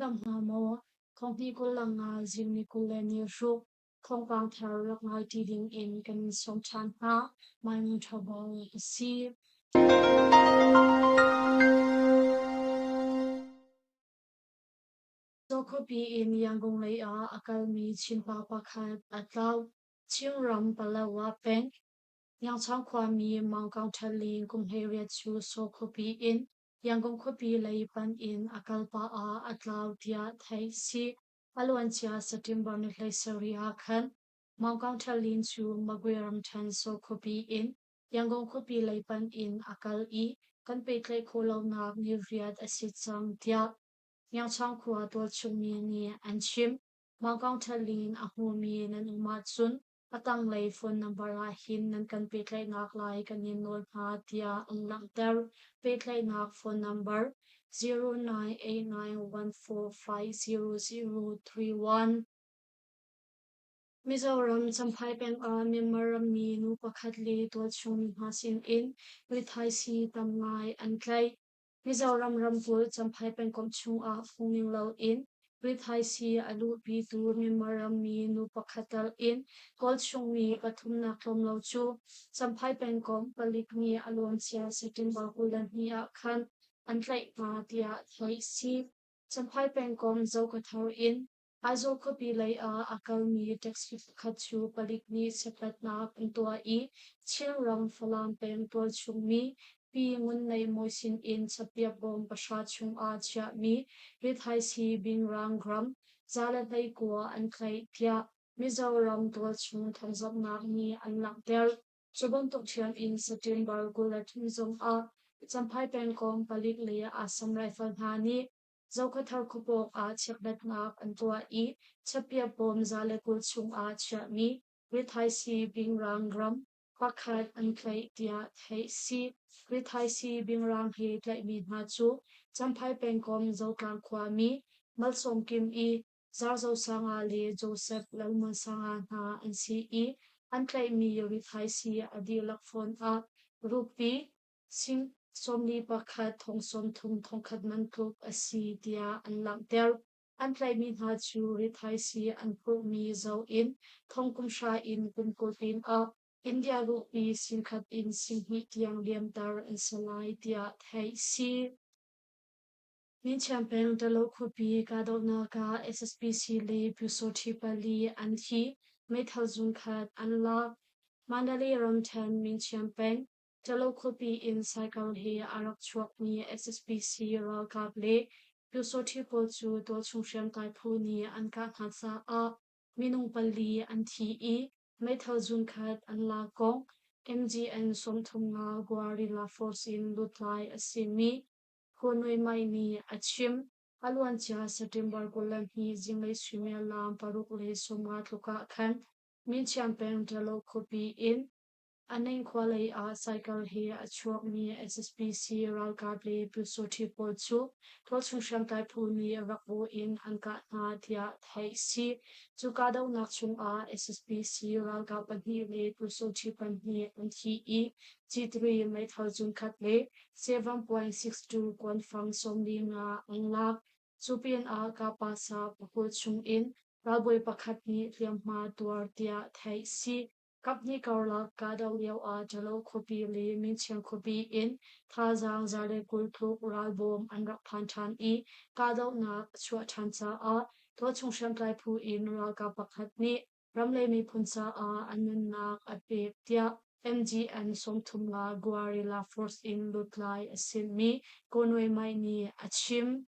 dam hna maw? Thonghnih 25 zing ni 23 thawngpang thar rak ngai ṭi ding in kan in sawm ṭhan hna. Maimu ṭhabong a si. Khuapi in Yangon lei ah a kalmi Chinpa pakhat a tlau. Chinram Palawa peng Yangchang khuami Maung Kaung Ṭhaling kum 18 cu Saw khuapi in Yangon khuapi lei panh in a kal pah ah a tlau tiah theih si. A luancia September ni 17 ah khan Maung Kaung Ṭhaling cu Magwe ramṭhen Saw khuapi in Yangon khuapi lei panh in a kal i kan pehtlaih khawh lonak ni riat a si cang tiah Yangchang khua tualchungmi nih an chim. Maung Kaung Ṭhaling a hmumi nan um ahcun A tanglei phone number ah hin nan kan pehtlaihnak lai kan in nawl hna tiah an langhter. Pehtlaihnak phone number 0989145031. Mizoram Champhai peng ah Myanmar rammi nu pakhat le tualchung mi hna sin in rithaisii tam ngai an tlaih. Mizoram ramkulh Champhai pengkomh chungah phungning loin rithaisii a luhpitu Myanmar rammi nu pakhat tal in Kawlchungmi pathumnak tlawm lo cu Champhai pengkomh palik nih a luancia September 22 ah khan an tlaih hna tiah theih a si. Champhai pengkomh Zokathar in Aizawl khuapi lei ah a kalmi taxi pakhat cu palik nih chekhlatnak an tuah i Chinram Falam peng tualchung mi Pi Ngun Nei Mawi sinin chappiak bawm pahra chungah chiahmi rithaisii bingrang gram 119 an tlaih tiah Mizoram tualchung thawngzamhnak nih an langhter. Cu bantuk ṭhiam in September 23 zong ah Champhai pengkomh palik le Assam Rifle hna nih Zokhawthar khuapawng ah chiatnak an tuah i chappiah bawm 120 chungah chiahmi rithaisii bingrang ram pakhat an tlaih tiah theih si. Rithaisii bingrang he tlaihmi hna cu Champhai pengkomh Zotlang khuami Malsawm Kim i Zarzosanga le Joseph Lalmuansanga hna an si i an tlaihmi rithaisii a dihlak fawn ah rupee Sing 41 thong 30 thongkhat man tluk a si tiah an langhter. An tlaihmi hna cu rithaisii an phurhmi zoh in thong kum hra in kum 20 pinah India rupee singkhat in singhnih tiang liamter an si lai tiah theih si. Minchiam peng Talo khuapi kahdohnak ah SSPC le Pyusawṭhi pali an thi, meithal zungkhat an lak. Mandalay ramṭhen Minchiam peng Ṭalo khuapi in cycle he a rak chuakmi SSPC ralkap le Pyusawṭhi pawl cu tualchung hriamtlai phu nih an kah hna caah minung pali an thi i meithal zunkhat an lak kong MGN 35 Guerrilla Force in lutlai a simi Huanwei Mai nih a chim. A luancia September 22 zinglei suimilam 6:50 tluk ah khan Minchiam peng Ṭalo khuapi in Aneng khua lei ah cycle he a chuakmi SSPC ralkap le Pyusawṭhi pawl cu tualchung hriamtlai phu nih rak bawh in an kah hna tiah theih a si. Cu kahdohnak chungah SSPC ralkap pahnih le Pyusawṭhi pahnih an thi i G3 meithal zunkhat le 7.62 kuanfang 45 an lak. Cu pinah Kapasa pahul chungin ralbawi pakhat nih hliamhma tuar tiah theih a si. Kaphnih karlak kahdoh lioah Ṭalo khuapi le Minchiang khuapi in thazaang 120 tluk ralbawm an rak phan ṭhan i kahdohnak a chuah ṭhan caah tualchung hriamtlai phu in ralkap pakhat nih ram le miphun caah a nunnak a pek tiah MGN 35 Guerrilla Force in lutlai a simi Konwe Mai nih a chim.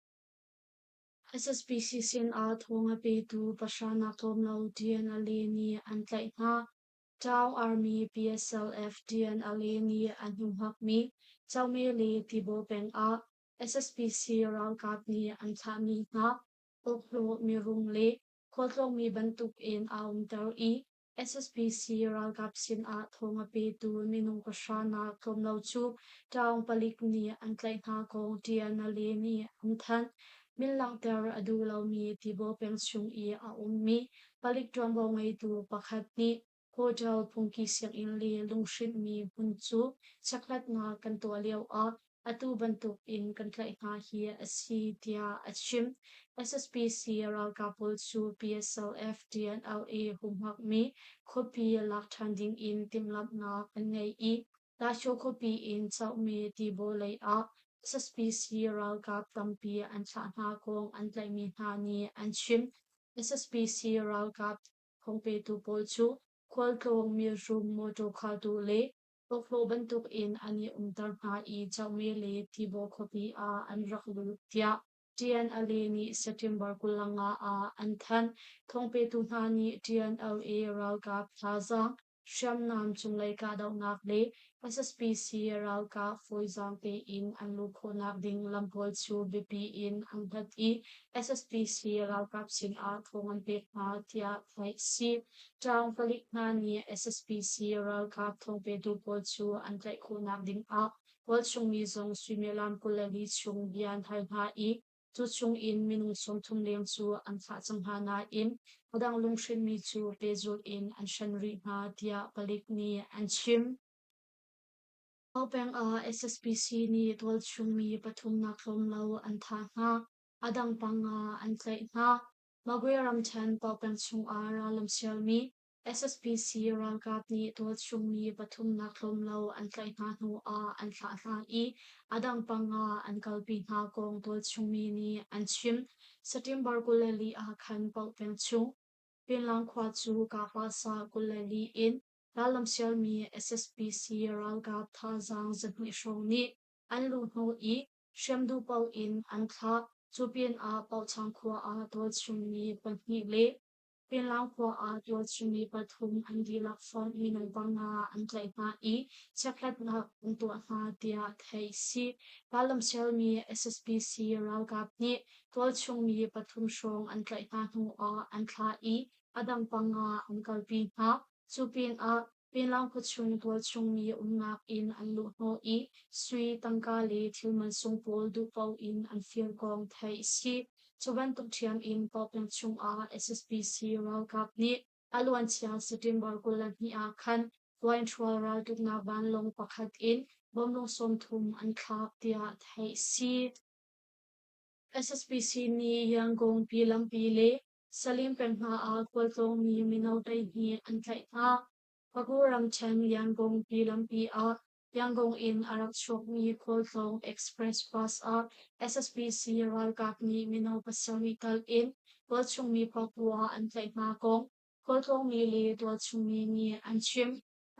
SSPC sinah thawng a petu pahra nak tlawm lo TNLA nih an tlaih hna. Town Army PSLF TNLA nih an humhakmi Chaume le Tibaw peng ah SSPC ralkap nih an thlahmi hna awkhlawh mirum le khualtlawngmi bantuk in aa umter i SSPC ralkap sinah thawng a petu minung pahra nak tlawm lo cu Taung palik nih an tlaih hna kong TNLA nih an thanh. Min langhter a duh lomi Tibaw peng chung i a ummi palik ṭuanvo ngeitu pakhat nih hotel phungki sianginn le lunghrinhmi hmun cu chekhlatnak kan tuah lioah. atu bantuk in kan tlaih hna hi a si, tiah a chim. SSPC ralkap pawl cu PSLF TNLA humhakmi khuapi lak ṭhan ding in timhlamhnak an ngei i Lasho khuapi in Chohmi tibaw lei ah SSPC ralkap tampi an thlah hna kong an tlaihmi hna nih an chim. SSPC ralkap thawngpetu pawl cu khualtlawng mirum mawṭaw khaltu le awkhlawh bantuk in an i umter hna i Chohmi le Tibaw khuapi ah an rak lut tiah TNLA nih September 25 ah an thanh. Thawngpetu hna nih TNLA ralkap thazaang Hriamnam cunglei kahdohnak le SSPC ralkap fawizaang tein an luh khawhnak ding lam pawl cu biapi in an hlat i SSPC ralkap sinah thawng an pek hna tiah theih a si. Ṭaung palik hna nih SSPC ralkap thawngpetu pawl cu an tlaih khawhnak ding ah tualchungmi zong suimilam 24 chung bia an hal hna i Cu chungin minung 30 leng cu an thlah cang hna nain a dang lunghrinmi cu pehzulh in an hren rih hna tiah palik nih an chim. Pau peng ah SSPC nih tualchung mi pathumnak tlawm lo an thah hna, a dang panga an tlaih hna. Magwe ramṭhen Pau peng chungah rallam sialmi SSPC ralkap nih tualchung mi pathumnak tlawm lo an tlaih hna hnu ah an thlah hna i a dang panga an kalpi hna kong tualchung mi nih an chim. September 24 ah khan Paoh peng chung Pinlang khua cu Kahpasa 24 in rallam sialmi SSPC ralkap thazaang 200 hrawng nih an luh hnawh i hriam duh paoh in an thlah. Cu pinah Pauchang khua ah tualchung mi pahnih le Pinlang khua ah tualchungmi pathum an dihlak fonh minung panga an tlaih hna i chekhlatnak an tuah hna tiah theih a si. Rallamsialmi SSPC ralkap nih tualchungmi pathum hrawng an tlaih hna hnu ah an thlah i a dang panga an kalpi hna. Cu pinah Pinlang khuachung tualchungmi umnak inn an luhhnawh i sui, tangka le thil mansung pawl duhpaoh in an fir kong theih a si. Cu bantuk ṭhiam in Pawpeng chungah SSPC ralkap nih a luancia September 22 ah khan Wainhrual raltuknak vanlawng pakhat in bomlung 30 an thlak tiah theih a si. SSPC nih Yangon pi lampi le Salim peng hna ah khualtlawngmi mino 12 an tlaih hna. Pagu ramṭhen Yangon pi lampi ah Yangon in a rak chuakmi khualtlawng express bus ah SSPC ralkap nih mino pasarih tal in tualchungmi pakua an tlaih hna kong khualtlawngmi le tualchungmi nih an chim.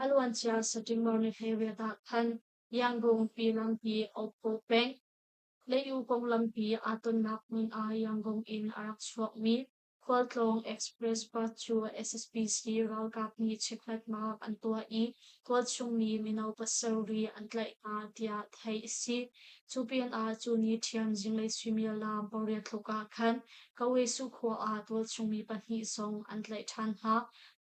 A luancia September ni 18 ah khan Yangon pi lampi Okko peng Leiu konglampi aa tonnak hmun ah Yangon in a rak chuakmi khualtlawng express bus cu SSPC ralkap nih chekhlatnak an tuah i tualchungmi mino pasarih an tlaih hna tiah theih a si. Cu pinah cu ni ṭhiam zinglei suimilam pariat tluk ah khan Kawesu khua ah tualchungmi pahnih zong an tlaih ṭhan hna.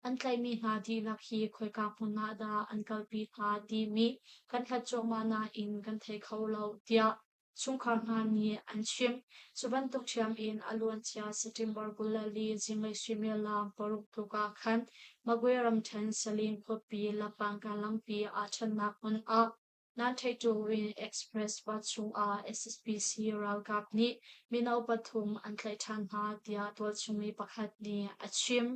An tlaihmi hna dihlak hi khoika hmun ah dah an kalpi hna timi kan hlat cuahmah nain kan thei kho lo tiah chungkhar hna nih an chim. Cu bantuk ṭhiam in a luancia September 24 zinglei suimilam paruk tluk ah khan Magwe ramṭhen Saling khuapi Lapangka lampi aa ṭhennak hmun ah Nantheiṭurin Express bus chungah SSPC ralkap nih mino pathum an tlaih ṭhan hna tiah tualchungmi pakhat nih a chim.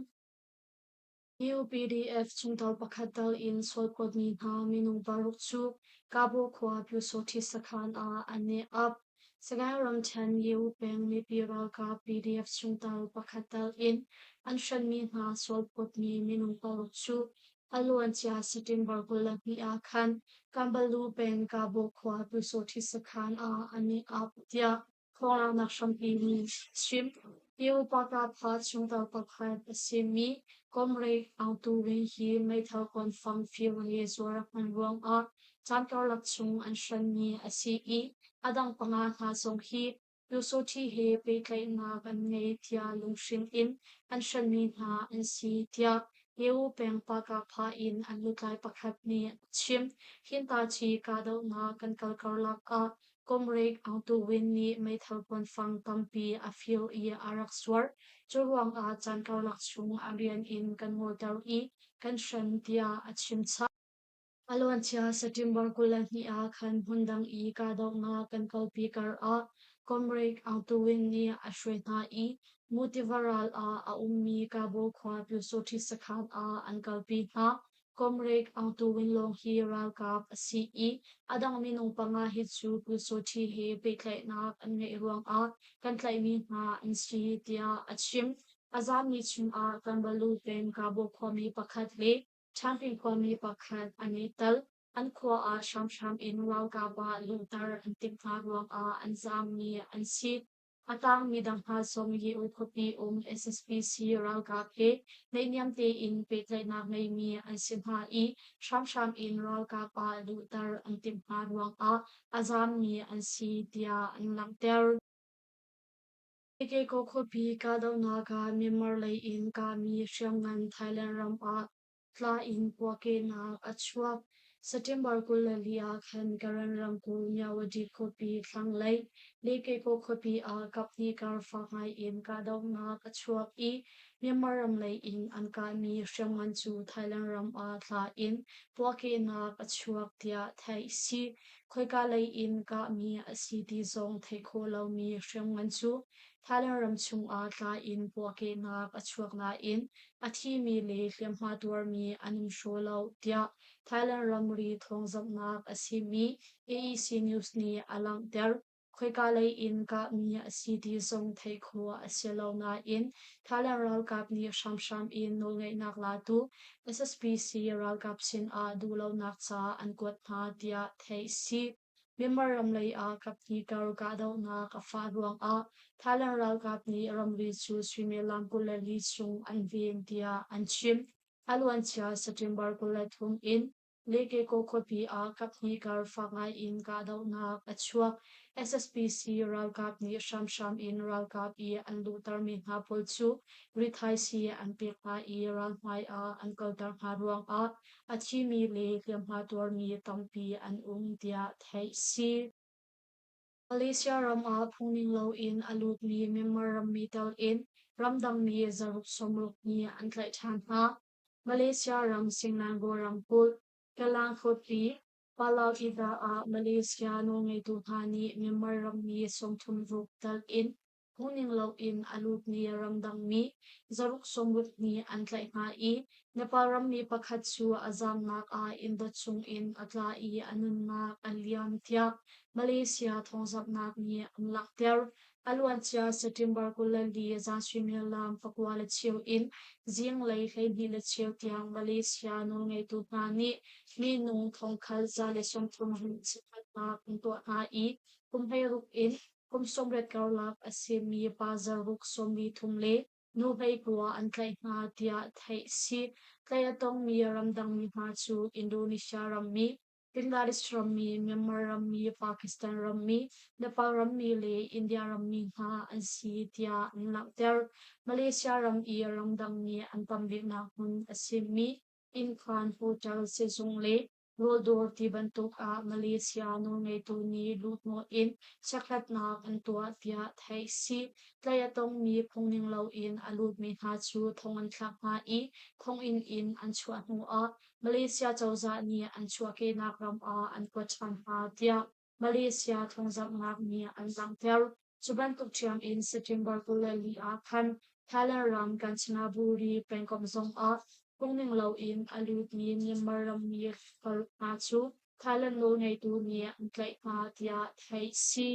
UPDF chungtel pakhat tal in sualphawtmi hna minung paruk cu Kabo khua Pyusawhti sakhan ah an i ap. Sagaing ramṭhen Yew peng mipi ralkap PDF chungtel pakhat tal in an hrenmi hna sualphawtmi minung paruk cu a luancia September 22 ah khan Kambalu peng Kabo khua Pyusawhti sakhan ah an i ap tiah Thawnglanghnak hrampi nih chim. EU pakapha chungtel pakhat a simi Comrade Aung Tu Win hi meithal kuanfang fir le zuar a hman ruangah caan karlak chung an hrenmi a si i a dang panga hna zong hi Pyusawṭhi he pehtlaihnak an ngei tiah lunghrin in an hrenmi hna an si tiah EU peng pakapha in an lutlai pakhat nih a chim. Hintachi kahdohnak kan kal karlak ah Comrade Aung Tu Win nih meithal kuanfang tampi a fir i a rak zuarh. Cu ruangah caan karlak chung a rian in kan ngolter i kan hrem tiah a chim chap. A luancia September 22 ah khan hmundang i kahdohnak kan kalpi karah Comrade Aung Tu Win nih a hruai hna i Mutiva ral ah a ummi Kabaw khua Pyusawhti sakhan ah an kalpi hna. Comrade Aung Tu Win lawng hi ralkap a si i a dang minung panga hi cu Pyusawhti he pehtlaihnak an ngeih ruangah kan tlaihmi hna an si, tiah a chim. A zaammi chungah Kanbalu peng Kabaw khuami pakhat le Ṭhanping khuami pakhat an i tel. An khua ah hramhram in ralkap ah luhter an timh hna ruangah an zaammi an si. A tangmi dang hna zong Ye-U khuapi um SSPC ralkap he naihniam tein pehtlaihnak ngeimi an si hna i hramhram in ralkap ah luhter an timh hna ruangah a zaammi an si tiah an langhter. Keikaw khuapi kahdohnak ah Myanmar lei in kahmi hriamngan Thailand ram ah tla in puahkehnak a chuak. September 24 ah khan Karen ramkulh Myawaddy khuapi thlanglei Lekeikaw khuapi ah kaphnih kar fak ngai in kahdohnak a chuak i Myanmar ram lei in an kahmi hriamngan cu Thailand ram ah tla in puahkehnak a chuak tiah theih a si. Khoika lei in kahmi a si ti zong theih khawh lomi hriamngan cu Thailand ram chungah tla in puahkehnak a chuak nain a thimi le hliamhma tuarmi an um hraw lo tiah Thailand ramri thawngzamhnak a simi AEC News nih a langhter. Khoika lei in kahmi a si ti zong theih khawh a si lo nain Thailand ralkap nih hramhram in nawlngeihnak latu SSPC ralkap sinah duhlonak ca an kuat hna tiah theih a si. Myanmar ram lei ah kaphnih kar kahdohnak a fah ruangah Thailand ralkap nih ramri cu suimilam 24 chung an ven tiah an chim. A luancia September 23 in Lekekaw khuapi ah kaphnih kar fak ngai in kahdohnak a chuak. SSPC ralkap nih hramhram in ralkap i an luhtermi hna pawl cu rithaisii an pek hna i ralhmai ah an kalter hna ruangah a thimi le hliamhma tuarmi tampi an um tiah theih a si. Malaysia ram ah phungning loin a lutmi Myanmar rammi tel in ramdangmi zaruk sawmruk nih an tlaih ṭhan hna. Malaysia ram Selangor ramkulh, Kelang khuapi, Palau Ida ah Malaysia nawlngeitu hna nih Myanmar rammi 36 tel in phungning loin a lutmi ramdangmi zaruk sawmruk nih an tlaih hna i Nepal rammi pakhat cu a zaamnak ah inn-dot chungin a tla i a nunnak a liam tiah Malaysia thawngzamhnak nih an langhter. A luancia September 24 zan suimilam 9:15 in zinglei 12:15 tiang Malaysia nawlngeitu hna nih minung thongkhat 130 chiatnak an tuah hna i kum 16 in kum 80 karlak a simi pa zaruk 43 le nu 19 an tlaih hna tiah theih a si. Tlaih a tongmi ramdangmi hna cu Indonesia rammi, Bangladesh rammi, Myanmar rammi, Pakistan rammi, Nepal rammi le India rammi hna an si tiah an langhter. Malaysia ram i ramdangmi an tam biknak hmun a simi innkhaan, hotel, sizung le rawldawr ti bantuk ah Malaysia nawlngeitu nih luhhnawh in chekhlatnak an tuah tiah theih a si. Tlaih a tongmi phungning loin a lutmi hna cu thong an thlak hna i thonginn in an chuah hnuah Malaysia cozah nih an chuahkehnak ram ah an kuat ṭhan hna tiah Malaysia thawngzamhnak nih an langhter. Cu bantuk ṭhiam in September 24 ah khan Thailand ram Kanchanaburi pengkomh zongah phungning loin a lutmi Myanmar rammi paruk hna cu Thailand nawlngeitu nih an tlaih hna tiah theih a si.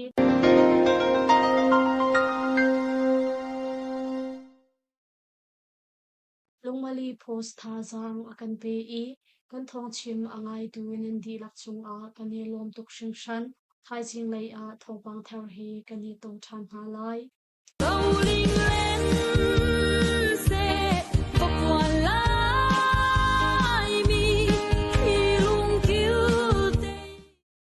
Lungmali Post thazaang a kan pe i kan thawngchim a ngaitu nan dihlak cungah kan i lawm tuk hringhran. Thaizing lei ah thawngpang thar he kan i tong ṭhan hna lai.